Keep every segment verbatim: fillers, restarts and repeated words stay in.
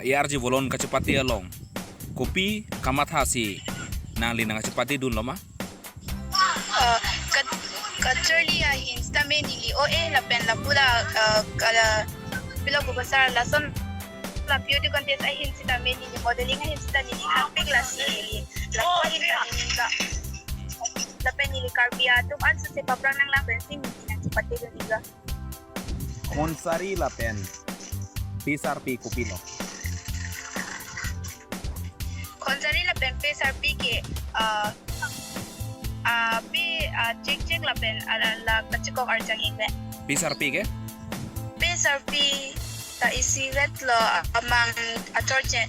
A R J Volon kachepate along kopi kamatha si nangli nangchepate dunlo ma? Uh, kat kacharli ahin sitame neli O A lapen lapu la uh, kala pilo gubasar lason la beauty contest ahin sitame neli modeling ahin sita neli hapik lasi neli lapu ahin neli ka lapen neli Karbi atum an suse paprang nanglang pensi neli nangchepate dun iga. Khonsari lapen Pesarpi kopilo? Khonsari lapen Pesarpi ke uh, uh, pi uh, chek chek lapen uh, la kachikok arjang ingve. Pesarpi ke? Pesarpi ta isivet lo amang achorche.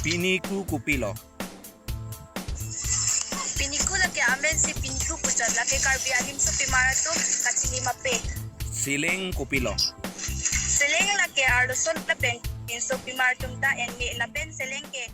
Piniku kopilo? Piniku lake amen si Piniku puchot lake Karbi alimsopimar atum kachini mape. Seleng kopilo? Seleng lake arloson lapen limsopimar atum ta enme lapen seleng ke